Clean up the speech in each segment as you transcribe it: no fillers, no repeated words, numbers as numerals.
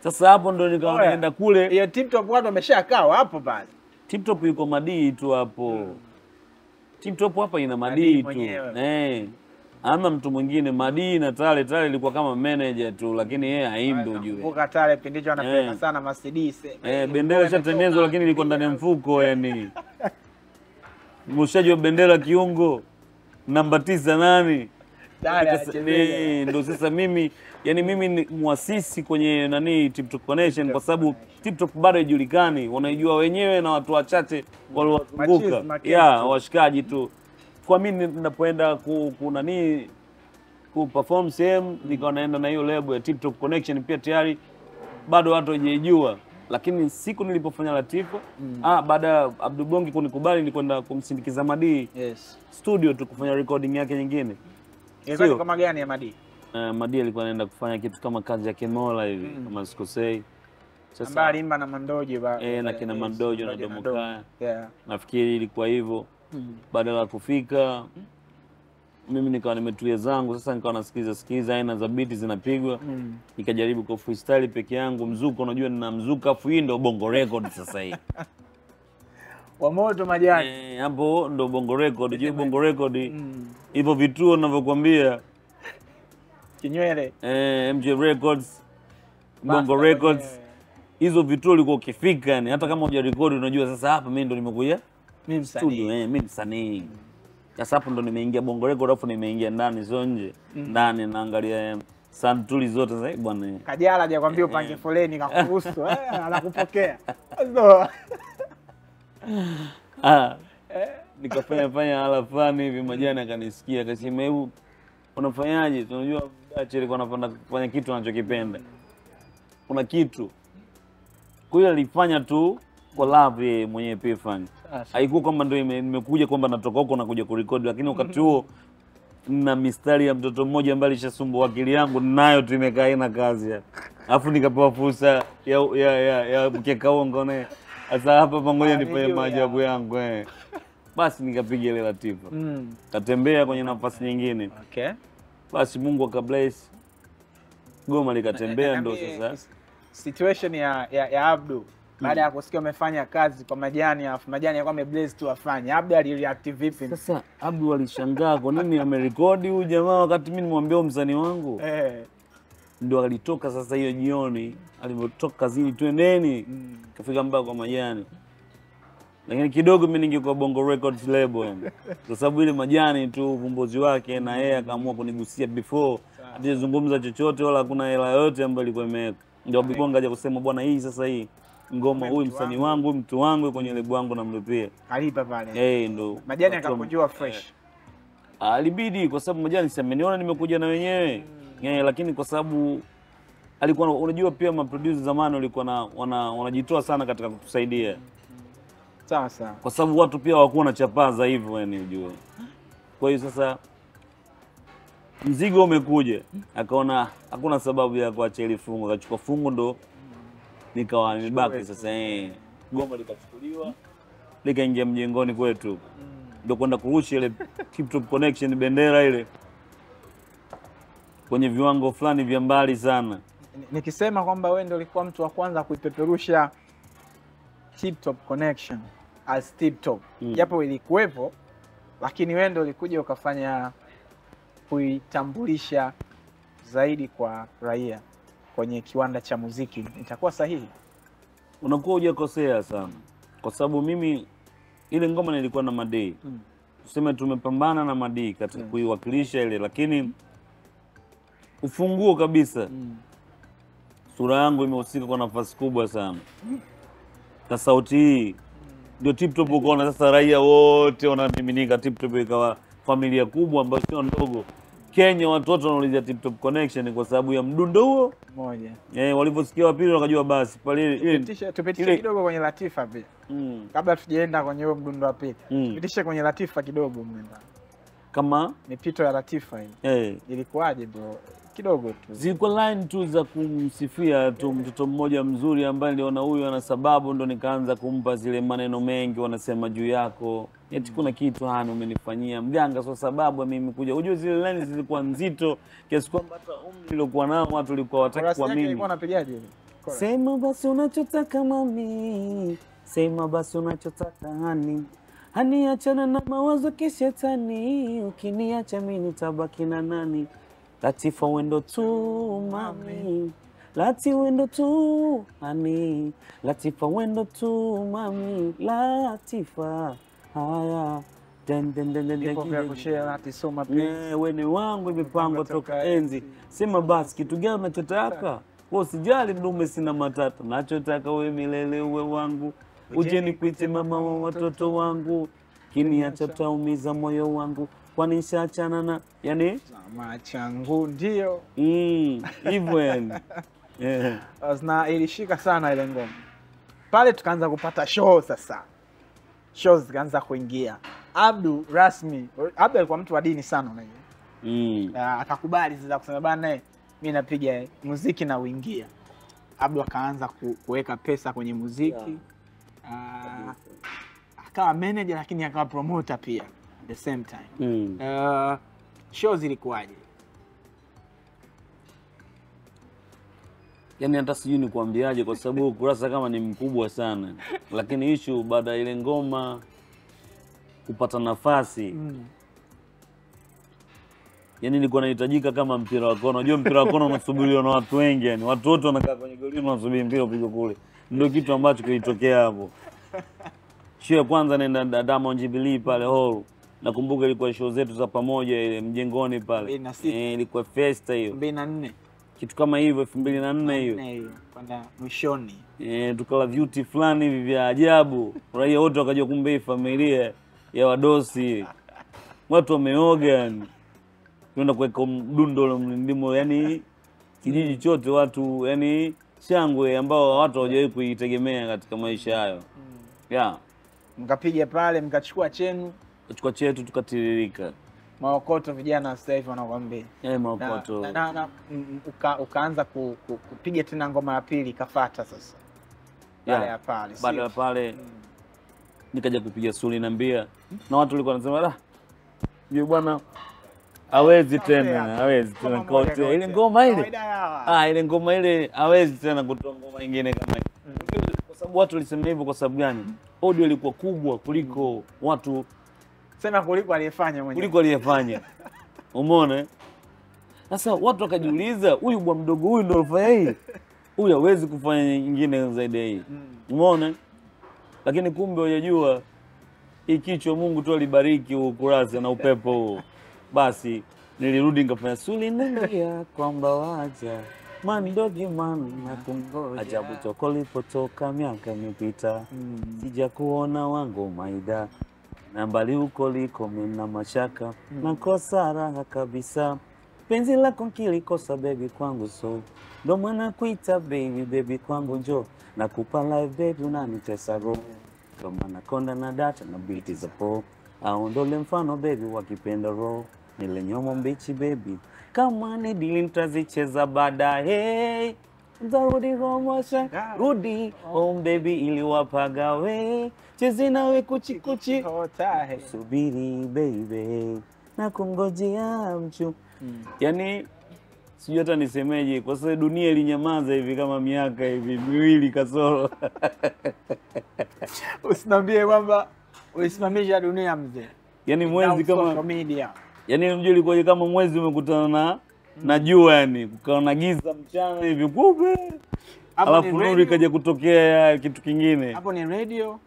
Sasa hapo ndo nikawa naenda kule. Hiyo Tip Top watu wameshakaa hapo pale. Tip Top yuko Madii tu hapo. Tip Top hapa ina Madii tu. Ama mtu mwingine Madii na Tale. Tale ilikuwa kama manager tu, lakini yeye haimbi ujue. Kumbuka Tale pindi hicho anapenda sana ma CD. Bendera ishatengenezwa lakini ilikuwa ndani ya mfuko yani. Mshajua bendera kiungo namba 9 nani? Tale ndo sasa mimi, yani mimi ni muasisi kwenye nani Tip Top Connection, kwa sababu Tip Top bado haijulikani, wanaijua wenyewe na watu wachache waliowazunguka. Yeah, washikaji tu. Kwa mimi ninapoenda ku nani ku perform sehemu, nikawa naenda na hiyo lebo ya Tip Top Connection pia tayari bado watu hawajijua. Lakini siku nilipofanya Latifa, baada ya Abdu Bongi kunikubali nilikwenda kumsindikiza Madii. Yes. Studio tu kufanya recording yake nyingine. Ilikuwa kama gani ya Madii? Madii alikuwa anaenda kufanya kitu kama kazi ya Kimola hivi, kama sikosei. Sasa ambaye alimba na Mandojo na kina Mandojo na Domokaya. Yeah. Nafikiri ilikuwa hivyo. Badala ya kufika mimi nikawa nimetulia zangu, sasa nikawa nasikiliza aina za beat zinapigwa. Nikajaribu kwa freestyle peke yangu mzuko, unajua nina mzuka, afu hii ndio Bongo Record sasa hii. Wa moto majani. Hapo ndo Bongo Record, je Bongo Record hivyo vituo ninavyokuambia Kinywele. MJ Records, Bongo Records. Hizo vituo ulikuwa ukifika yani hata kama hujarekodi unajua sasa hapa mimi ndo nimekuja. Mimi msanii. Mimi msanii. Sasa hapo ndo nimeingia Bongo Record, alafu nimeingia ndani sio nje. Ndani naangalia santuli zote sasa bwana. Kajala hajakwambia upange foleni kakuruhusu, anakupokea. So nikafanya fanya hala fulani hivi, Majani akanisikia akasema hebu unafanyaje? Unajua Dachi alikuwa anapenda kufanya kitu anachokipenda. Kuna kitu. Kwa hiyo alifanya tu kwa love yeye mwenyewe pia fanya. Haikuwa kwamba ndio nimekuja kwamba natoka huko na kuja kurekodi, lakini wakati huo na mistari ya mtoto mmoja ambaye alishasumbua akili yangu nayo tu imekaa ina kazi. Alafu nikapewa fursa ya mkeka huo ngone. Sasa hapa pangoja nifanye maajabu yangu Basi nikapiga ile Latifa. Katembea kwenye nafasi nyingine. Okay. Basi Mungu akabless. Goma likatembea ndo sasa. Situation ya Abdu baada ya kusikia umefanya kazi kwa Majani, alafu Majani alikuwa amebless tu afanye. Abdu alireact vipi? Sasa Abdu alishangaa kwa nini amerekodi huyu jamaa wakati mimi nimwambia msanii wangu. Ndio alitoka sasa hiyo jioni, alipotoka kazini twendeni. Kafika mpaka kwa Majani. Lakini kidogo mimi ningekuwa Bongo Records label yani. Kwa sababu ile Majani tu uvumbuzi wake na yeye akaamua kunigusia before hatujazungumza chochote wala hakuna hela yoyote ambayo ilikuwa imeweka. Ndio Abdu Bongi aje kusema bwana hii sasa hii ngoma huyu msanii wangu, mtu wangu kwenye lebo yangu namlipia. Alipa pale. Ndo Majani akakujua fresh. Alibidi kwa sababu Majani si ameniona nimekuja na wenyewe. Lakini kwa sababu alikuwa unajua pia ma producer zamani walikuwa wanajitoa sana katika kutusaidia. Sawa sawa. Kwa sababu watu pia hawakuwa na chapaza hivyo yani unajua. Kwa hiyo sasa mzigo umekuja, akaona hakuna sababu ya kuacha ile fungu, akachukua fungu ndo nikawa nimebaki sasa. Goma likachukuliwa likaingia mjengoni kwetu. Ndio kwenda kurusha ile Tip Top Connection bendera ile kwenye viwango fulani vya mbali sana. Nikisema kwamba wewe ndio ulikuwa mtu wa kwanza kuipeperusha Tip Top Connection as Tip Top. Japo ilikuwepo, lakini wewe ndio ulikuja ukafanya kuitambulisha zaidi kwa raia kwenye kiwanda cha muziki. Itakuwa sahihi? Unakuwa hujakosea sana. Kwa sababu mimi ile ngoma nilikuwa na Madii. Tuseme tumepambana na Madii katika kuiwakilisha ile, lakini ufunguo kabisa sura yangu imehusika kwa nafasi kubwa sana. Na sauti hii ndio Tip Top ukaona sasa raia wote wanamiminika. Tip Top ikawa familia kubwa ambayo sio ndogo. Kenya watoto wanauliza Tip Top Connection kwa sababu ya mdundo huo mmoja. Waliposikia wa pili wakajua basi pale ile. Tupitishe kidogo kwenye Latifa pia. Kabla tujaenda kwenye huo mdundo wa pili. Tupitishe kwenye Latifa kidogo mnenda. Kama mipito ya Latifa hii. Ilikuwaje bro? Kidogo tu. Zilikuwa line tu za kumsifia tu mtoto mmoja mzuri ambaye niliona huyu ana sababu, ndo nikaanza kumpa zile maneno mengi wanasema juu yako. Eti kuna kitu hana umenifanyia mganga, sio sababu mimi kuja. Unajua zile line zilikuwa nzito kiasi kwamba hata umri niliokuwa nao watu walikuwa wataki kuamini. Ilikuwa anapigaje ile? Sema basi unachotaka mami, sema basi unachotaka hani. Hani achana na mawazo kishetani, ukiniacha mimi nitabaki na nani? Latifa wendo tu mami, Lati wendo tu hani, Latifa wendo tu mami, Latifa haya. Den den den den den. Wewe wangu imepangwa toka enzi. Sema basi kitu gani unachotaka? Wewe usijali ndume, sina matata. Nachotaka wewe milele uwe wangu. Uje nikuite mama wa watoto wangu. Kiniacha taumiza moyo wangu. Kwani nishaachana na yani machangu ndio. Hivyo yani. Yeah. Na ilishika sana ile ngoma. Pale tukaanza kupata show sasa. Shows zikaanza kuingia. Abdu rasmi, Abdu alikuwa mtu wa dini sana unajua. Akakubali sasa kusema bana mimi napiga muziki na uingia. Abdu akaanza kuweka pesa kwenye muziki. Yeah. Akawa manager lakini akawa promoter pia at the same time. Shows zilikuwaje? Yaani hata sijui nikuambiaje kwa sababu ukurasa kama ni mkubwa sana. Lakini issue baada ile ngoma kupata nafasi. Yaani nilikuwa nahitajika kama mpira wa kona. Unajua mpira wa kona unasubiriwa na watu wengi yani. Watu wote wanakaa kwenye golini wanasubiri mpira upigwe kule. Ndio kitu ambacho kilitokea hapo. Show ya kwanza nenda Diamond Jubilee pale hall. Nakumbuka ilikuwa show zetu za pamoja ile mjengoni pale. Ilikuwa festa hiyo. 2004. Kitu kama hivyo 2004 hiyo. Kwenda mwishoni. Tukala beauty fulani hivi vya ajabu. Raia wote wakajua kumbe hii familia ya wadosi. Watu wameoga yani. Tunaenda kuweka mdundo ule mlindimo yani kijiji chote watu yani shangwe ambao watu hawajawahi kuitegemea katika maisha hayo. Yeah. Mkapiga pale mkachukua chenu. Tukachukua chetu tukatiririka. Maokoto vijana sasa hivi wanakuambia. Maokoto. Na ukaanza kupiga tena ngoma ya pili ikafuata sasa. Baada ya pale. Baada ya pale nikaja kupiga Suli na Mbia. Na watu walikuwa wanasema la yule bwana hawezi tena, hawezi tena kote. Ile ngoma ile. Ile ngoma ile hawezi tena kutoa ngoma nyingine kama hiyo. Kwa sababu watu walisema hivyo kwa sababu gani? Audio ilikuwa kubwa kuliko watu. Sema kuliko aliyefanya mwenyewe. Kuliko aliyefanya. Umeona? Sasa watu wakajiuliza huyu bwa mdogo huyu ndio alifanya hii. Huyu hawezi kufanya nyingine zaidi ya hii. Umeona? Lakini kumbe hujajua hii kichwa Mungu tu alibariki ukurasa na upepo huo. Basi nilirudi nikafanya Suli na kwamba waja mandogi man na kungoja. Ajabu toko lipotoka miaka imepita. Sija kuona wangu maida. Na mbali huko liko mina mashaka. Nakosa raha kabisa. Penzi lako nkilikosa baby kwangu so. Ndo maana kuita baby baby kwangu njoo. Nakupa live baby unanitesa roho. Ndo maana konda na data na biti za po. Aondole mfano baby wakipenda roho. Nile nyomo mbichi baby. Kama ni dili nitazicheza baadaye. Ntarudi romosha, rudi home baby ili wapagawe. Cheze nawe kuchi kuchi. Subiri baby na kungojea mchu. Yani sijui hata nisemeje kwa sababu dunia ilinyamaza hivi kama miaka hivi miwili kasoro. Usiniambie kwamba ulisimamisha dunia mzee. Yani mwezi kama media. Yani unajua ilikuwa kama mwezi umekutana na jua yani, kukawa na giza mchana hivi kumbe. Alafu nuru ikaja kutokea kitu kingine. Hapo ni radio,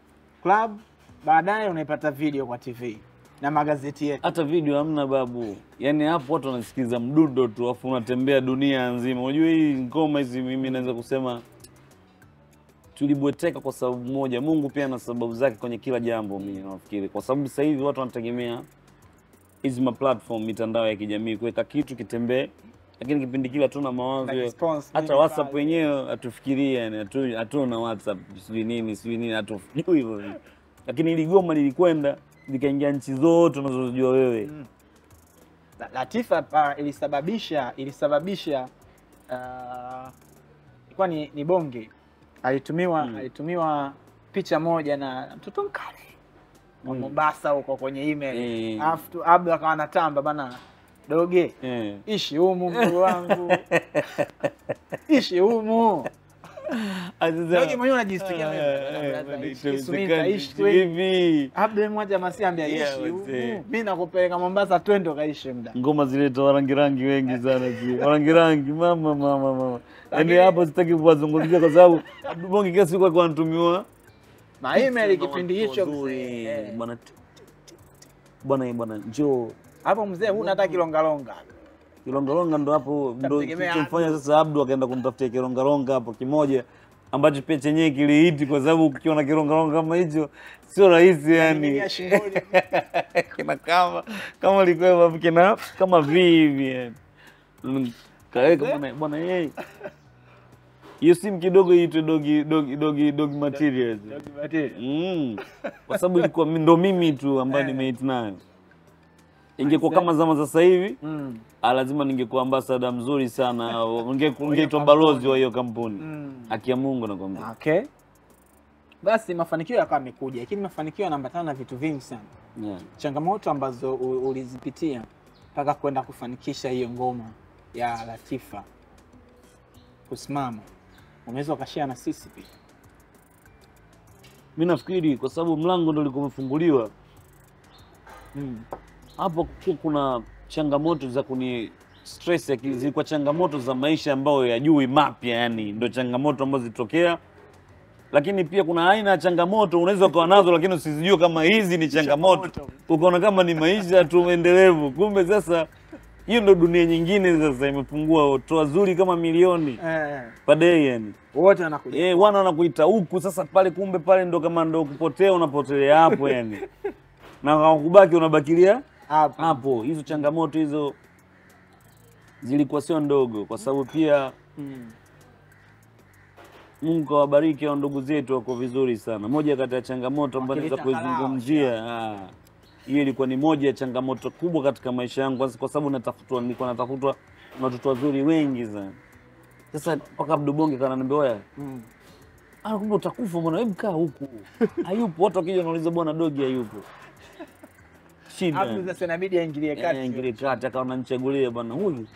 club, baadaye unaipata video kwa TV na magazeti yetu. Hata video hamna babu. Yani hapo watu wanasikiza mdundo tu afu unatembea dunia nzima. Unajua hii ngoma hizi mimi naweza kusema tulibweteka kwa sababu moja. Mungu pia ana sababu zake kwenye kila jambo mimi nafikiri. Kwa sababu sasa hivi watu wanategemea hizi ma platform mitandao ya kijamii kuweka kitu kitembee. Lakini kipindi kile hatuna mawazo hata WhatsApp wenyewe hatufikirie yani, hatuna WhatsApp sijui nini sijui nini hatujui hivyo. Lakini ile goma lilikwenda likaingia nchi zote unazojua wewe. Latifa ilisababisha ilikuwa ni bonge. Alitumiwa picha moja na mtoto mkali wa Mombasa huko kwenye email. Alafu Abdu akawa anatamba bana doge. Ishi humu mkuu wangu. Ishi humu. Dogi mwenyewe unajisikia wewe. Nitaishi hivi. Abdu mmoja masiambia ishi. Mimi nakupeleka Mombasa twende ukaishi muda. Ngoma zile toa rangi rangi wengi sana zile. Rangi rangi mama mama mama. Yaani hapo sitaki kuwazungumzia kwa sababu Abdu Bonge kila siku alikuwa anatumiwa na email kipindi hicho bwana bwana bwana njoo. Hapo mzee huna hata kilongalonga. Kilongalonga ndo hapo ndo kilichomfanya sasa Abdu akaenda kumtafutia kilongalonga hapo kimoja ambacho pia chenyewe kilihiti kwa sababu ukiona kilongalonga kama hicho sio rahisi yani. Kina kama likuwa hapo kina kama V hivi yani. Kaweka bwana bwana yeye. Hiyo simu kidogo iitwe dogi dogi dogi dog materials. Dog materials. Kwa sababu ilikuwa ndo mimi tu ambaye nimehit nayo. Ingekuwa kama zama sasa hivi, lazima ningekuwa ambassador mzuri sana, ningeitwa balozi wa hiyo kampuni. Haki ya Mungu nakwambia. Okay. Basi mafanikio yakawa yamekuja, lakini mafanikio yanaambatana na vitu vingi sana. Yeah. Changamoto ambazo ulizipitia mpaka kwenda kufanikisha hiyo ngoma ya Latifa kusimama, unaweza ukashare na sisi pia? Mimi nafikiri kwa sababu mlango ndio ulikuwa umefunguliwa. Hapo kuna changamoto za kuni stress, zilikuwa changamoto za maisha ambayo yajui mapya yani, ndio changamoto ambazo zilitokea. Lakini pia kuna aina ya changamoto unaweza ukawa nazo lakini usizijue kama hizi ni changamoto, ukaona kama ni maisha tu endelevu, kumbe sasa hiyo ndio dunia nyingine sasa imefungua toa zuri kama milioni per day yani. Wote wanakuja. Wana wanakuita huku sasa pale, kumbe pale ndo kama ndo kupotea, unapotelea hapo yani. Na kama kubaki unabakilia hapo. Hizo changamoto hizo zilikuwa sio ndogo kwa sababu pia Mungu awabariki hao ndugu zetu wako vizuri sana. Moja kati ya changamoto ambayo naweza kuizungumzia, hiyo ilikuwa ni moja ya changamoto kubwa katika maisha yangu kwa sababu natafutwa, nilikuwa natafutwa na watoto wazuri wengi sana. Sasa mpaka Abdu Bonge kananiambia wewe, kumbe utakufa bwana, hebu kaa huku. Hayupo, watu wakija wanauliza bwana Dogi hayupo. Shida. Abdu sasa inabidi aingilie kati. Aingilie kati akawa ananichagulia bwana huyu.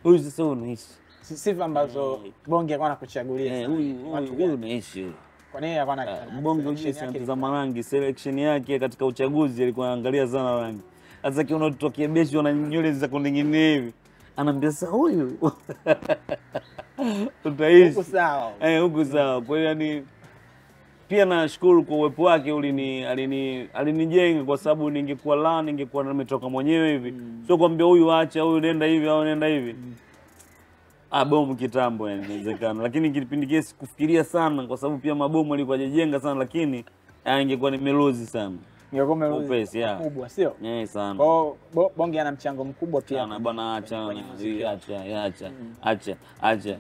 Huyu sasa unaishi. Sifa ambazo Bonge alikuwa anakuchagulia. Huyu unaishi. Kwa nini alikuwa ana Bonge ujue anatazama rangi, selection yake katika uchaguzi alikuwa anaangalia sana rangi. Sasa kiona tutokee beshi wana nywele za kuning'inia hivi. Anaambia sasa huyu utaishi. Huku sawa. Huku sawa. Kwa hiyo yani pia nashukuru kwa uwepo wake, alinijenga kwa sababu ningekuwa ningekuwa nimetoka mwenyewe hivi. Sio kwambia huyu acha, huyu nenda hivi au nenda hivi. Bomu kitambo yani inawezekana. Lakini kipindi kile sikufikiria sana kwa sababu pia mabomu yalikuwa hajajenga sana, lakini ingekuwa nimelozi sana. Ingekuwa umelozi kubwa, sio? Sana. Kwa Bonge ana mchango mkubwa pia. Sana bwana, acha acha acha acha.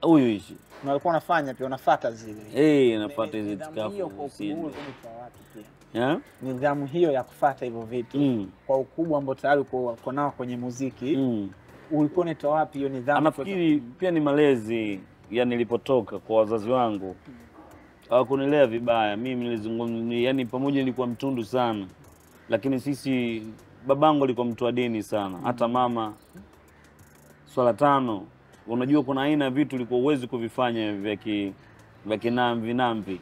Huyu ishi. Na alikuwa anafanya pia unafuata zile. Nafuata hizo tikafu. Nidhamu hiyo ya kufuata hivyo vitu kwa ukubwa ambao tayari uko nao kwenye muziki. Ulikuwa unatoa wapi hiyo nidhamu? Nafikiri pia ni malezi ya nilipotoka kwa wazazi wangu. Hawakunilea vibaya. Mimi nilizungumza yani, pamoja nilikuwa mtundu sana. Lakini sisi babangu alikuwa mtu wa dini sana. Hata mama swala tano. Unajua kuna aina vitu ulikuwa uwezi kuvifanya vya kinamvi namvi,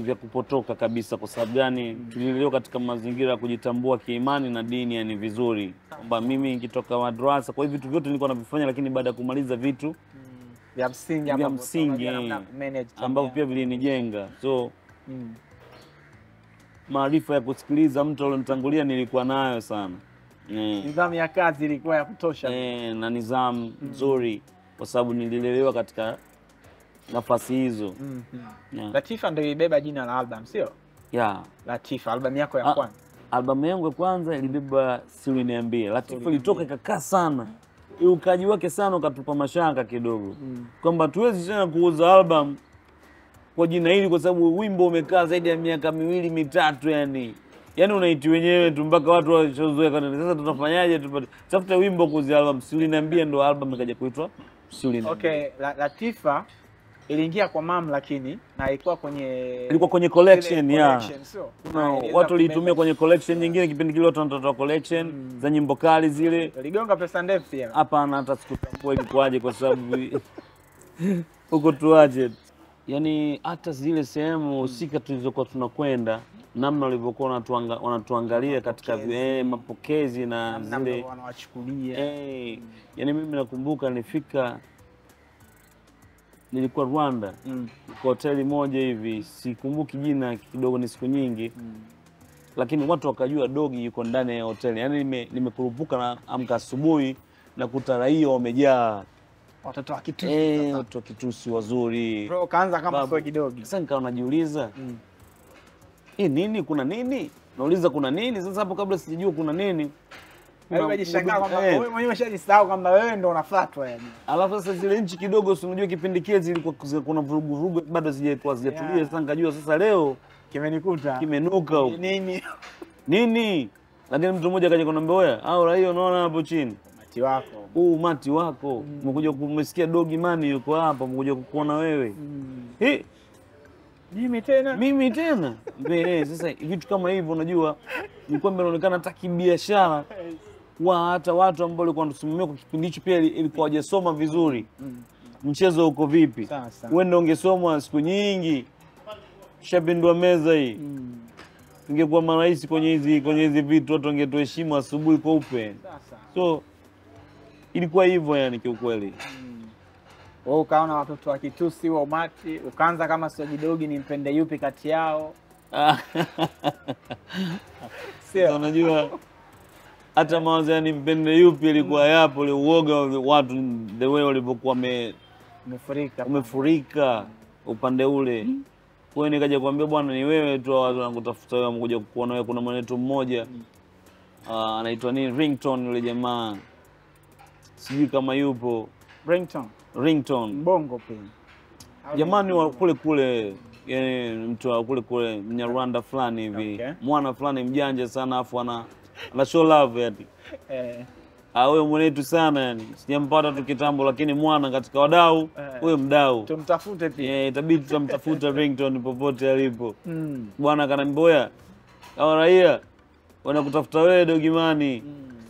vya kupotoka kabisa. Kwa sababu gani? Tulilelewa katika mazingira ya kujitambua kiimani na dini yani vizuri. Kwamba mimi nikitoka madrasa, kwa hiyo vitu vyote nilikuwa navifanya, lakini baada ya kumaliza vitu vya msingi ambavyo pia vilinijenga. So maarifa ya kusikiliza mtu aliyonitangulia nilikuwa nayo sana. Nidhamu ya kazi ilikuwa ya kutosha. Na nidhamu nzuri kwa sababu nililelewa katika nafasi hizo. Yeah. Latifa ndio ilibeba jina la album, sio? Yeah. Latifa, album yako ya kwanza. Album yangu ya kwanza ilibeba Si Uliniambie. Latifa ilitoka ikakaa sana. Ukaji wake sana ukatupa mashaka kidogo. Kwamba tuwezi tena kuuza album kwa jina hili kwa sababu wimbo umekaa zaidi ya miaka 2 3 yani. Yaani unaiti wenyewe tu mpaka watu washozoea. Sasa tutafanyaje tupate tafuta wimbo kuuza album? Si Uliniambie ndo album ikaja kuitwa Si Uliniambie. Okay, Latifa iliingia kwa mam lakini na ilikuwa kwenye collection ya. So, no, watu waliitumia kwenye collection nyingine kipindi kile watu wanatoa collection za nyimbo kali zile. Iligonga pesa ndefu pia. Hapana, hata sikutambua ilikuwaje kwa sababu Huko tuache. Yaani hata zile sehemu husika tulizokuwa tunakwenda, namna walivyokuwa wanatuangalia katika mapokezi na zile wanawachukulia. Yaani mimi nakumbuka nilikuwa Rwanda kwa hoteli moja hivi, sikumbuki jina kidogo, ni siku nyingi. Lakini watu wakajua Dogi yuko ndani ya hoteli. Yaani nimekurupuka na amka asubuhi na kuta raia wamejaa. Watoto wa Kitusi. Watoto wa Kitusi wazuri. Bro, kaanza kama sio kidogo. Sasa nikawa najiuliza, nini kuna nini? Nauliza kuna nini? Sasa hapo kabla sijajua kuna nini. Wewe unajishangaa kwamba wewe mwenyewe umeshajisahau kwamba wewe ndio unafuatwa yani. Alafu sasa zile nchi kidogo, si unajua kipindi kile zilikuwa kuna vurugu vurugu bado sijakuwa sijatulia. Sasa nikajua sasa leo kimenikuta. Kimenuka huko. Nini? Nini? Lakini mtu mmoja akaja kuniambia, "Oya, hao raia unaona hapo chini. Umati wako. Huu umati wako. Umekuja kumsikia Dogi Mani yuko hapa, umekuja kukuona wewe." Mimi tena? Mimi tena. Sasa vitu kama hivyo unajua ni kwamba inaonekana hata kibiashara wa hata watu ambao walikuwa wanatusimamia kwa kipindi hicho pia ilikuwa hawajasoma vizuri. Mchezo uko vipi? Wewe ndio ungesoma siku nyingi. Shapindua meza hii. Tungekuwa marais kwenye hizi vitu, watu wangetuheshimu asubuhi kwa upe. So ilikuwa hivyo yani kiukweli. Wewe ukaona watoto wa Kitusi wa umati, ukaanza kama sio Dogi ni mpende yupi kati yao? Sio, unajua hata mawazo yani mpende yupi ilikuwa yapo, ile uoga watu the way walivyokuwa umefurika upande ule. Kwa hiyo nikaja kuambia bwana ni wewe tu watu wanakutafuta wewe, wamekuja kukuona wewe. Kuna mwanetu mmoja anaitwa nini, Ringtone yule jamaa. Sijui kama yupo. Ringtone. Ringtone. Mbongo pia. Jamani wa kule kule, yani mtu wa kule kule Mnyarwanda fulani hivi. Okay. Mwana fulani mjanja sana afu ana show love yani. Huyo mwanetu sana yani. Sijampata tu kitambo lakini mwana katika wadau, huyo mdau. Tumtafute pia. Itabidi tutamtafuta Ringtone popote alipo. Bwana kanamboya. Hao raia wanakutafuta wewe Dogi Mani.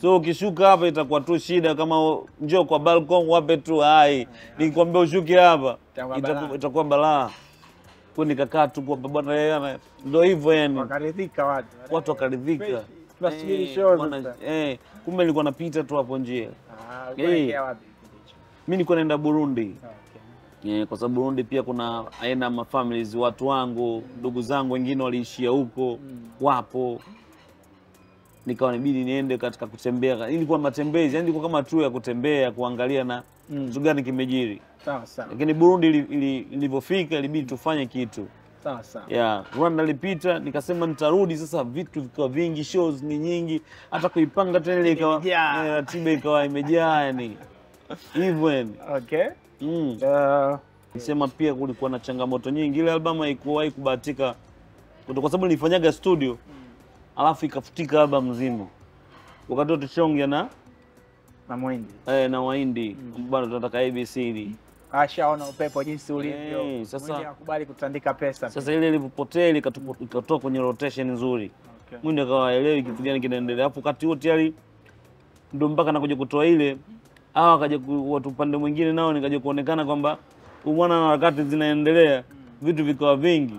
So ukishuka hapa itakuwa tu shida, kama njoo kwa balcony wape tu hai. Nikwambia ushuke hapa itakuwa balaa. Kwa nikakaa tu kwa bwana yeye ndio hivyo yani. Wakaridhika watu. Watu wakaridhika. Tunasubiri show sasa. Kumbe nilikuwa napita tu hapo njia. Ulikuwa wapi? Mimi nilikuwa naenda Burundi. Okay. Kwa sababu Burundi pia kuna aina ma families, watu wangu, ndugu zangu wengine waliishia huko, wapo. Nikawa nibidi niende katika kutembea. Ilikuwa matembezi, yani ilikuwa kama tour ya kutembea, kuangalia na kitu gani kimejiri. Sawa sawa. Lakini Burundi ilivyofika ilibidi tufanye kitu. Sawa sawa. Yeah, Rwanda nilipita nikasema nitarudi sasa, vitu vikawa vingi, shows ni nyingi, hata kuipanga tena ile ikawa ratiba ikawa imejaa yani. Hivyo yani. Okay. Nisema pia kulikuwa na changamoto nyingi. Ile album haikuwahi kubahatika kwa sababu nilifanyaga studio. Alafu ikafutika album nzima. Wakati tuchonge na Mwindi. Na Wahindi. Bwana tunataka ABCD. Ashaona upepo jinsi ulivyo. Sasa Mwindi hakubali kutandika pesa. Sasa ile ilipopotea ile ikatoa kwenye rotation nzuri. Okay. Mwindi akawa haelewi kitu gani kinaendelea. Alafu wakati huo tayari ndio mpaka nakuja kutoa ile, hawa akaja watu upande mwingine nao nikaja kuonekana kwamba mwana na harakati zinaendelea, vitu vikawa vingi.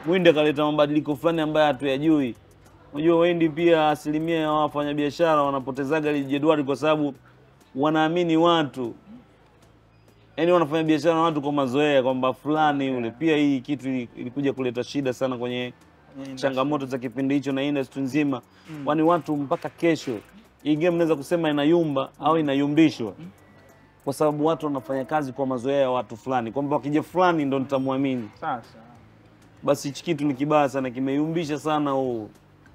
Mwindi akaleta mabadiliko fulani ambayo hatuyajui. Unajua Wahindi pia asilimia ya wafanyabiashara wanapotezaga ile jedwali kwa sababu wanaamini watu. Yaani wanafanya biashara na watu kwa mazoea kwamba fulani yule. Pia hii kitu ilikuja kuleta shida sana kwenye changamoto za kipindi hicho na industry nzima. Kwani watu mpaka kesho hii game naweza kusema inayumba au inayumbishwa. Kwa sababu watu wanafanya kazi kwa mazoea ya watu fulani, kwamba wakija fulani ndo nitamwamini. Sasa basi hichi kitu ni kibaya sana, kimeyumbisha sana huu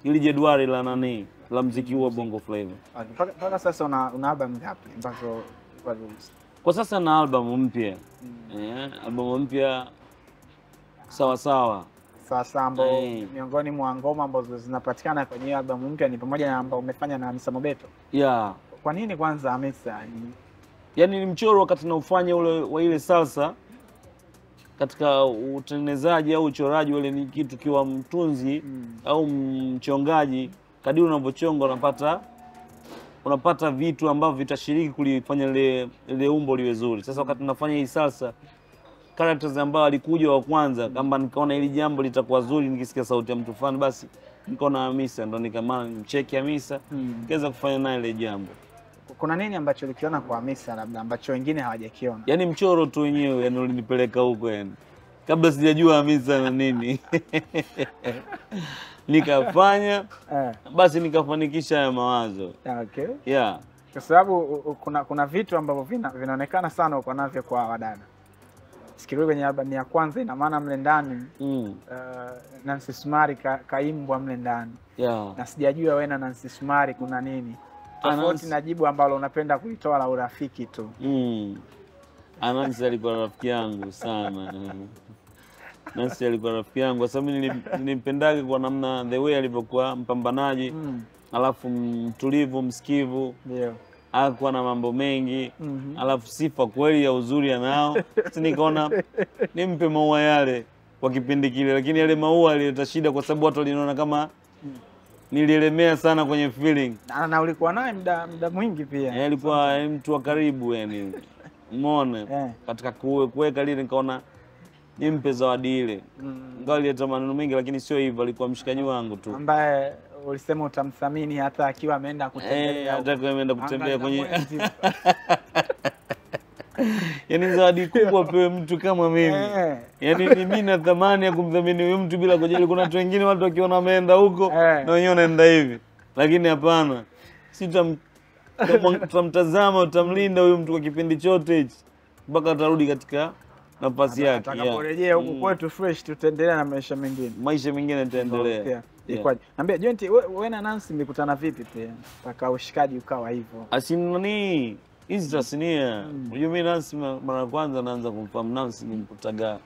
ili jedwali la nani la muziki wa Bongo Flava. Mpaka sasa una album ngapi ambazo kwa sasa? Na album mpya. Album mpya sawa sawa. Sasa ambao miongoni mwa ngoma ambazo zinapatikana kwenye album mpya ni pamoja na ambao umefanya na Hamisa Mobeto. Yeah. Kwa nini kwanza Hamisa? Yaani ni mchoro wakati naufanya ule wa ile salsa katika utengenezaji au uchoraji ule ni kitu kiwa mtunzi au mchongaji, kadiri unavyochonga unapata vitu ambavyo vitashiriki kulifanya ile umbo liwe zuri. Sasa wakati nafanya hii salsa characters ambao alikuja wa kwanza, kama nikaona hili jambo litakuwa zuri nikisikia sauti ya mtu fulani, basi nikaona Hamisa, ndo nikamana nimcheki Hamisa, nikaweza kufanya naye ile jambo. Kuna nini ambacho ulikiona kwa Hamisa labda ambacho wengine hawajakiona? Yaani mchoro tu wenyewe yani ulinipeleka huko yani. Kabla sijajua Hamisa na nini. Nikafanya basi nikafanikisha haya mawazo. Okay. Yeah. Kwa sababu kuna vitu ambavyo vinaonekana sana uko navyo kwa wadada. Sikirudi kwenye album ya kwanza, ina maana mle ndani Nancy Sumari kaimbwa mle ndani. Yeah. Na sijajua wewe na Nancy Sumari kuna nini. Tofauti na jibu ambalo unapenda kuitoa la urafiki tu. Nancy alikuwa rafiki yangu sana. Nancy alikuwa rafiki yangu kwa sababu nilimpendaga kwa namna the way alivyokuwa mpambanaji. Alafu mtulivu, msikivu. Ndio. Hakuwa na mambo mengi. Alafu sifa kweli ya uzuri anao. Sasa nikaona nimpe maua yale kwa kipindi kile, lakini yale maua yalileta shida kwa sababu watu waliniona kama nilielemea sana kwenye feeling. Na ulikuwa naye muda mwingi pia. Alikuwa mtu wa karibu yani. Umeona? Katika kuweka lile nikaona nimpe zawadi ile. Ingawa alileta maneno mengi lakini sio hivyo, alikuwa mshikaji wangu tu. Ambaye ulisema utamthamini hata akiwa ameenda kutembea. Hata akiwa ameenda kutembea kwenye yaani zawadi kubwa pewe mtu kama mimi. Yaani mimi na thamani ya kumthamini huyu mtu bila kujali. Kuna watu wengine watu wakiona ameenda huko na wenyewe wanaenda hivi. Lakini hapana. Si tutamtazama, tutamlinda huyu mtu kwa kipindi chote hichi mpaka atarudi katika nafasi yake. Atakaporejea huku kwetu fresh tutaendelea na maisha mengine. Maisha mengine yataendelea. Ikwaje? Niambia Joint, wewe na Nancy mlikutana vipi pia mpaka ushikaji ukawa hivyo? Asinani hizi tasnia. Unajua mimi Nancy mara ya kwanza naanza kumfahamu Nancy nilimkutaga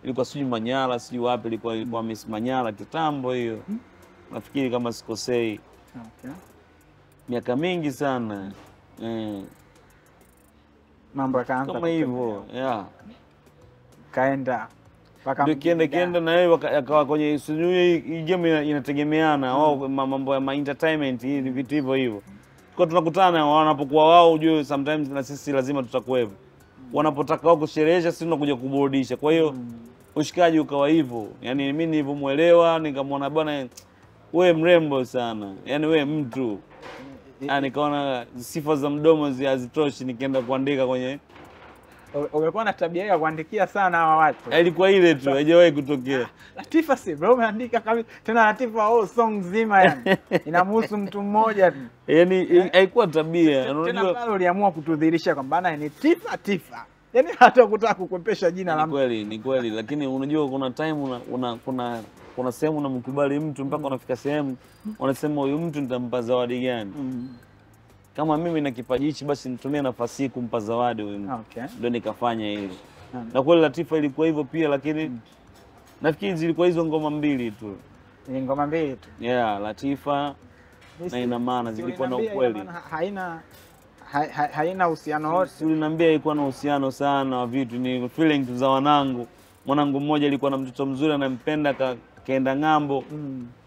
ilikuwa sijui Manyara sijui wapi, ilikuwa Miss Manyara kitambo hiyo. Nafikiri kama sikosei. Okay. Miaka mingi sana. Mambo yakaanza kama hivyo. Yeah. Kaenda ndio kienda na yeye akawa kwenye sijui hii game inategemeana wao mambo ya entertainment hii ni vitu hivyo hivyo. Kwa tunakutana wanapokuwa wao ujue sometimes na sisi lazima tutakuwepo. Wanapotaka wao kusherehesha sisi tunakuja kuburudisha. Kwa hiyo ushikaji ukawa hivyo. Yaani mimi nilivyomuelewa nikamwona bwana wewe mrembo sana. Yaani wewe mtu. Nikaona sifa za mdomo hazitoshi nikaenda kuandika kwenye. Umekuwa na tabia ya kuandikia sana hawa watu. Ilikuwa ile tu, haijawahi kutokea. Latifa si bro umeandika kabisa. Tena Latifa all song nzima yani. Inamhusu mtu mmoja tu. Yaani haikuwa tabia. Tena pale uliamua kutudhihirisha kwamba bana ni Tifa Tifa. Yaani hata kutaka kukwepesha jina la mtu. Ni kweli, lakini unajua kuna time kuna sehemu unamkubali mtu mpaka unafika sehemu unasema huyu mtu nitampa zawadi gani? Kama mimi na kipaji hichi basi nitumie nafasi hii kumpa zawadi huyu mtu. Okay. Ndio nikafanya hivyo. Na kweli Latifa ilikuwa hivyo pia, lakini nafikiri zilikuwa hizo ngoma mbili tu. Ni ngoma mbili tu. Yeah, Latifa na ina maana zilikuwa na ukweli. Haina uhusiano wote. Si uliniambia ilikuwa na uhusiano sana wa vitu, ni feeling tu za wanangu. Mwanangu mmoja alikuwa na mtoto mzuri anampenda, kaenda ng'ambo.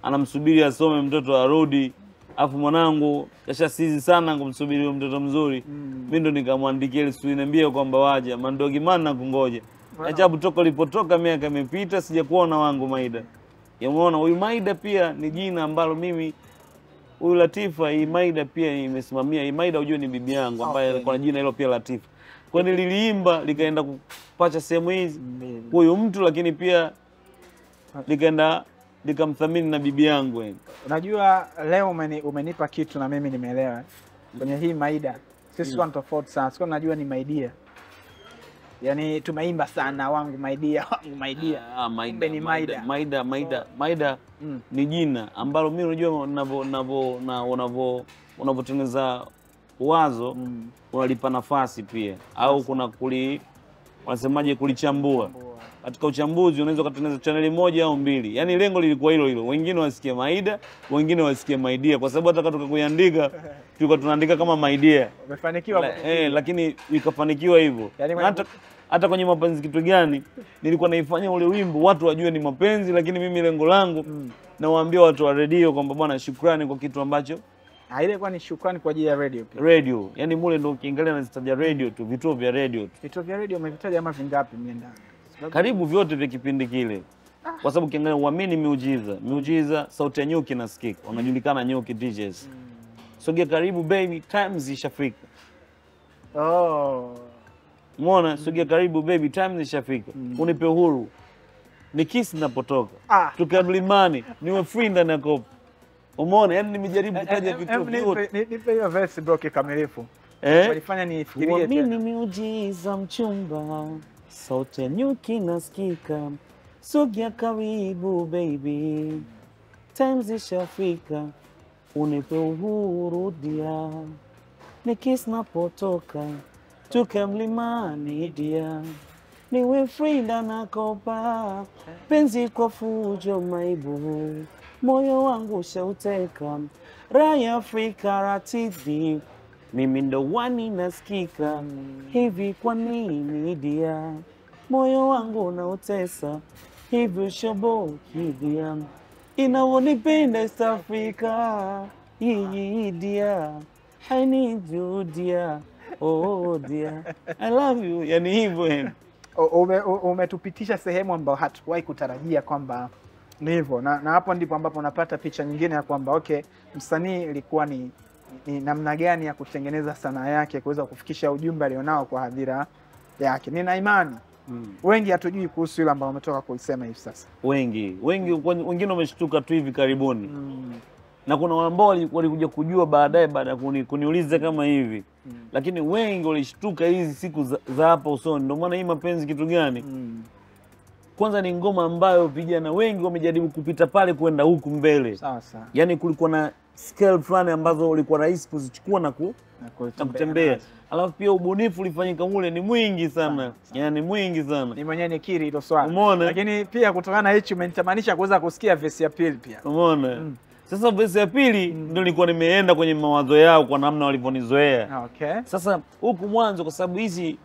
Anamsubiri asome mtoto arudi. Afu mwanangu kashasizi sana kumsubiri huyo mtoto mzuri. Mimi ndo nikamwandikia ile suri, niambie kwamba waje mandogi maana kungoja. Ajabu toka ulipotoka miaka imepita sijakuona wangu Maida. Yamuona huyu Maida pia ni jina ambalo mimi huyu Latifa hii Maida pia imesimamia. Hii Maida unajua ni bibi yangu ambaye alikuwa na jina hilo pia Latifa. Kwa nililiimba likaenda kupacha sehemu hizi huyu mtu, lakini pia likaenda nikamthamini na bibi yangu yani. Unajua leo umenipa kitu na mimi nimeelewa. Kwenye hii Maida sisi kwa tofauti sana. Sikuwa najua ni Maidia. Yaani tumeimba sana wangu Maidia, wangu Maidia. Maida, ni Maida. Maida, Maida, Maida ni jina ambalo mimi unajua unavyotengeneza wazo unalipa nafasi pia au kuna wanasemaje kulichambua. Katika uchambuzi unaweza kutengeneza channel moja au mbili. Yaani lengo lilikuwa hilo hilo. Wengine wasikie Maida, wengine wasikie Maidia, kwa sababu hata katoka kuiandika tulikuwa tunaandika kama Maidia. Umefanikiwa lakini ikafanikiwa hivyo. Yaani hata kwenye mapenzi kitu gani nilikuwa naifanya ule wimbo watu wajue ni mapenzi, lakini mimi lengo langu nawaambia watu wa radio kwamba bwana shukrani kwa kitu ambacho ile kwa ni shukrani kwa ajili ya radio pia. Radio, yani mule ndio ukiangalia nazitaja radio tu, vituo vya radio tu. Vituo vya radio umevitaja ama vingapi mle ndani? Karibu vyote vya kipindi kile. Kwa sababu ukiangalia Uamini Miujiza, Miujiza sauti ya nyuki nasikika, wanajulikana Nyuki DJs. Sogea Karibu Baby, Times ishafika. Oh. Umeona, Sogea Karibu Baby, Times ishafika. Unipe Uhuru. Ni kisi napotoka. Tukae mlimani, niwe free ndani ya kopo. Umeona, yani nimejaribu kutaja vitu vyote. Nipe hiyo verse bro kikamilifu. Walifanya nifikirie tena. Uamini miujiza mchumba, sauti ya nyuki nasikika. Sogea karibu baby, times ishafika. Unipe uhuru dia, nikis napotoka. Tukae mlimani dia, niwe free ndani ya kopa. Penzi kwa fujo maibu, moyo wangu shauteka. Raya Afrika ratidi, mimi ndo wani nasikika. Hivi kwa nini dia, moyo wangu nautesa. Hivi ushoboki dia, inawonipenda East Africa. Hii dia, I need you dear, oh dear, I love you. Yani hivyo yani. Umetupitisha sehemu ambayo hatukuwahi kutarajia kwamba ni hivyo, na hapo ndipo ambapo unapata picha nyingine ya kwamba okay, msanii ilikuwa ni namna gani ya kutengeneza sanaa yake kuweza kufikisha ujumbe alionao kwa hadhira yake. Nina imani wengi hatujui kuhusu yule ambao umetoka kuisema hivi sasa. Wengi wengine wameshtuka tu hivi karibuni. Na kuna ambao walikuja kujua baadaye baada kuniuliza kama hivi. Lakini wengi walishtuka hizi siku za hapa usoni. Ndio maana hii mapenzi kitu gani? Kwanza ni ngoma ambayo vijana wengi wamejaribu kupita pale kwenda huku mbele. Sawa sawa. Yaani kulikuwa na scale fulani ambazo ulikuwa rahisi kuzichukua na kutembea. Alafu pia ubunifu ulifanyika mule ni mwingi sana. Yaani mwingi sana. Ni mwenyewe nikiri hilo swali. Umeona? Lakini pia kutokana na hicho umenitamanisha kuweza kusikia verse ya pili pia. Umeona? Sasa verse ya pili ndio nilikuwa nimeenda kwenye mawazo yao kwa namna walivyonizoea. Okay. Sasa huku mwanzo kwa sababu hizi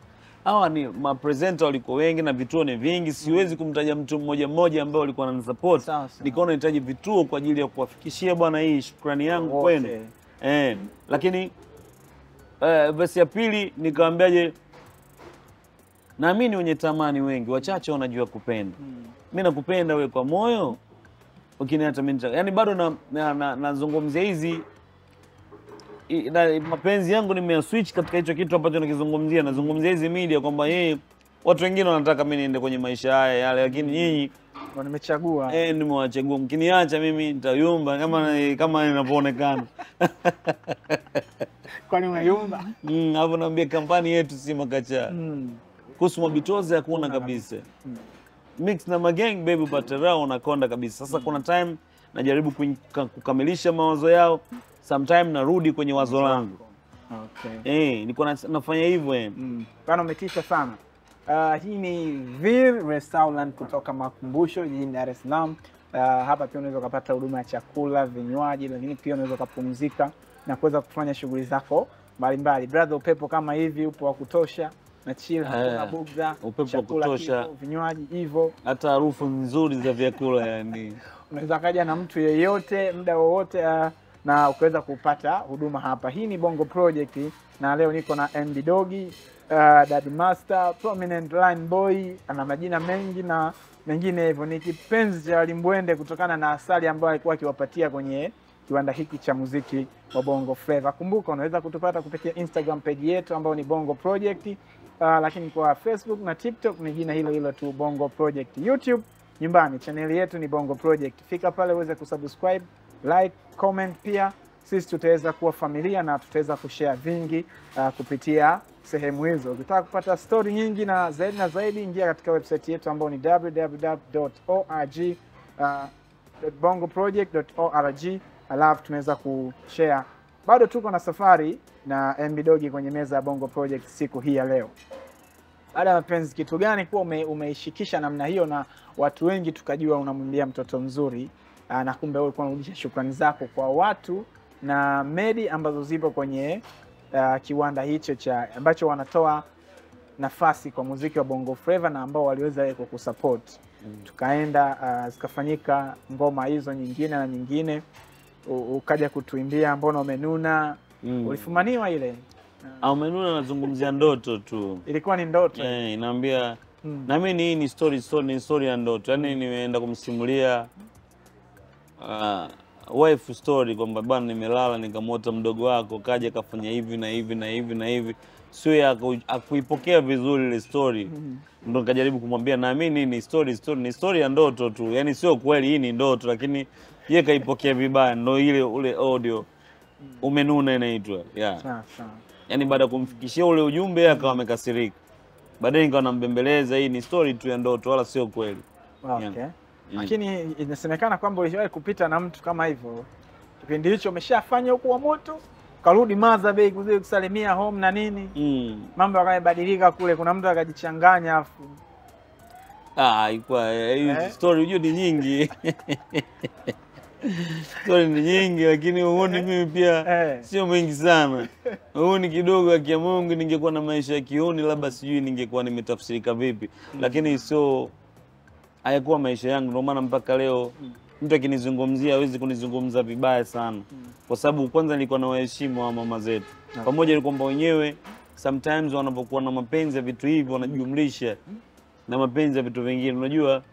hawa ni ma presenter walikuwa wengi na vituo ni vingi, siwezi kumtaja mtu mmoja mmoja ambaye walikuwa wananisupport. Nikaona nahitaji vituo kwa ajili ya kuwafikishia bwana hii shukrani yangu kwenu. Lakini verse ya pili nikamwambiaje, naamini wenye tamani wengi, wachache wanajua kupenda. Mimi nakupenda wewe kwa moyo, ukiniacha mimi yani bado nazungumzia hizi mapenzi yangu nimeyaswitch katika hicho kitu ambacho nakizungumzia. Nazungumzia hizi media kwamba yeye watu wengine wanataka mimi niende kwenye maisha haya yale, lakini nyinyi nimechagua. Nimewachagua. Mkiniacha mimi nitayumba kama ninavyoonekana. Kwani unayumba? Hapo naambia kampani yetu si makacha. Kuhusu mabitozi hakuna kabisa. Mix na magang baby upate raha unakonda kabisa. Sasa kuna time najaribu kukamilisha mawazo yao, sometime narudi kwenye wazo langu. Okay. Niko nafanya hivyo. Bana umetisha sana. Hii ni Vir Restaurant kutoka Makumbusho jijini Dar es Salaam. Hapa pia unaweza kupata huduma ya chakula, vinywaji, lakini pia unaweza kupumzika na kuweza kufanya shughuli zako mbalimbali. Brother, upepo kama hivi upo wa kutosha na chill, hakuna bugdha, upepo wa kutosha, vinywaji hivyo, hata harufu nzuri za vyakula yani. Unaweza kaja na mtu yeyote muda wowote na ukaweza kupata huduma hapa. Hii ni Bongo Project na leo niko na MB Doggy, Daddy Master, Prominent Line Boy, ana majina mengi na mengine hivyo. Ni kipenzi cha Limbwende kutokana na asali ambayo alikuwa akiwapatia kwenye kiwanda hiki cha muziki wa Bongo Flava. Kumbuka unaweza kutupata kupitia Instagram page yetu ambayo ni Bongo Project, lakini kwa Facebook na TikTok ni jina hilo hilo tu, Bongo Project. YouTube nyumbani channel yetu ni Bongo Project. Fika pale uweze kusubscribe, like, comment pia. Sisi tutaweza kuwa familia na tutaweza kushare vingi kupitia sehemu hizo. Ukitaka kupata story nyingi na zaidi, ingia katika website yetu ambayo ni www.org bongoproject.org, alafu tunaweza kushare. Bado tuko na safari na MB Doggy kwenye meza ya Bongo Project siku hii ya leo. Baada ya mapenzi kitu gani kuwa umeishikisha namna hiyo na watu wengi tukajua unamwimbia mtoto mzuri, na kumbe wewe ulikuwa unarudisha shukrani zako kwa watu na medi ambazo zipo kwenye kiwanda hicho cha ambacho wanatoa nafasi kwa muziki wa Bongo Flava na ambao waliweza kukusupport. Tukaenda zikafanyika ngoma hizo nyingine na nyingine, ukaja kutuimbia mbona umenuna. Ulifumaniwa ile? Umenuna nazungumzia ndoto tu. Ilikuwa ni ndoto. Inaambia Na mimi hii ni story, ni story ya ndoto. Yaani nimeenda kumsimulia wife story kwamba bwana nimelala nikamwota mdogo wako kaja kafanya hivi na hivi na hivi na hivi. Sio akuipokea vizuri ile story. Ndio nikajaribu kumwambia naamini ni story, ni story ya ndoto tu. Yaani sio kweli, hii ni ndoto, lakini yeye kaipokea vibaya. Ndio ile ule audio umenuna inaitwa. Yeah. Sawa sawa. Yaani baada kumfikishia ule ujumbe akawa amekasirika. Baadaye nikawa nambembeleza hii ni story tu ya ndoto wala sio kweli. Okay. Yeah. Lakini inasemekana kwamba ulishawahi kupita na mtu kama hivyo. Kipindi hicho umeshafanya huko wa moto, karudi Maza Bay kuzidi kusalimia home na nini. Mambo yakabadilika kule, kuna mtu akajichanganya afu. Ilikuwa hiyo story unajua ni nyingi. Story ni nyingi lakini uone mimi pia sio mengi sana. Uone kidogo haki ya Mungu, ningekuwa na maisha ya kiuni labda sijui ningekuwa nimetafsirika vipi. Lakini sio, hayakuwa maisha yangu, ndio maana mpaka leo mtu akinizungumzia hawezi kunizungumza vibaya sana. Kwa sababu kwanza nilikuwa na waheshimu wa mama zetu. Pamoja na kwamba wenyewe sometimes wanapokuwa na mapenzi ya vitu hivi wanajumlisha na mapenzi ya vitu vingine. Unajua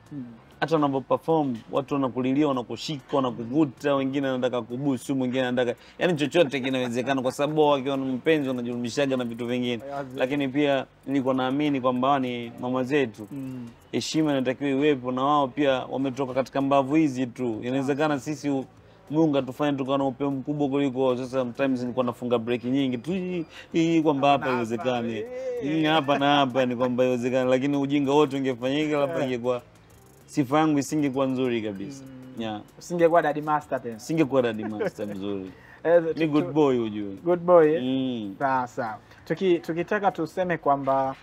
hata wanapo perform watu wanakulilia, wanakushika, wanakuvuta, wengine wanataka kubusu, mwingine anataka, yani chochote kinawezekana kwa sababu wakiwa na mapenzi wanajumlishaga na vitu vingine. Lakini pia nilikuwa naamini kwamba ni mama zetu, heshima inatakiwa iwepo, na wao pia wametoka katika mbavu hizi tu. Inawezekana sisi Mungu atufanye tukawa na upeo mkubwa kuliko. Sasa sometimes nilikuwa nafunga break nyingi tu hii kwamba hapa haiwezekani, hapa na hapa ni kwamba haiwezekani, lakini ujinga wote ungefanyika labda ingekuwa sifa yangu isingekuwa nzuri kabisa. Yeah. Usingekuwa Daddy Master tena. Singekuwa Daddy Master mzuri. Ni good boy ujue. Good boy. Sawa sawa. Tukitaka tuseme kwamba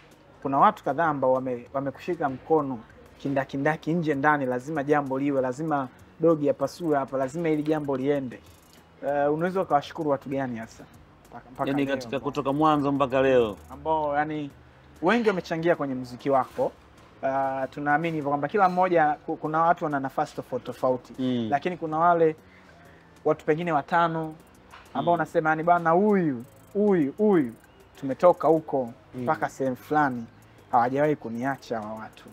kuna watu kadhaa ambao wamekushika mkono kindakindaki nje ndani, lazima jambo liwe, lazima dogi apasue hapa, lazima ili jambo liende. Unaweza ukawashukuru watu gani hasa? Yaani katika kutoka mwanzo mpaka leo ambao yani wengi wamechangia kwenye muziki wako. Tunaamini hivyo kwamba kila mmoja, kuna watu wana nafasi tofauti tofauti, lakini kuna wale watu pengine watano ambao unasema yani bwana huyu huyu huyu tumetoka huko mpaka sehemu fulani, hawajawahi kuniacha wa watu.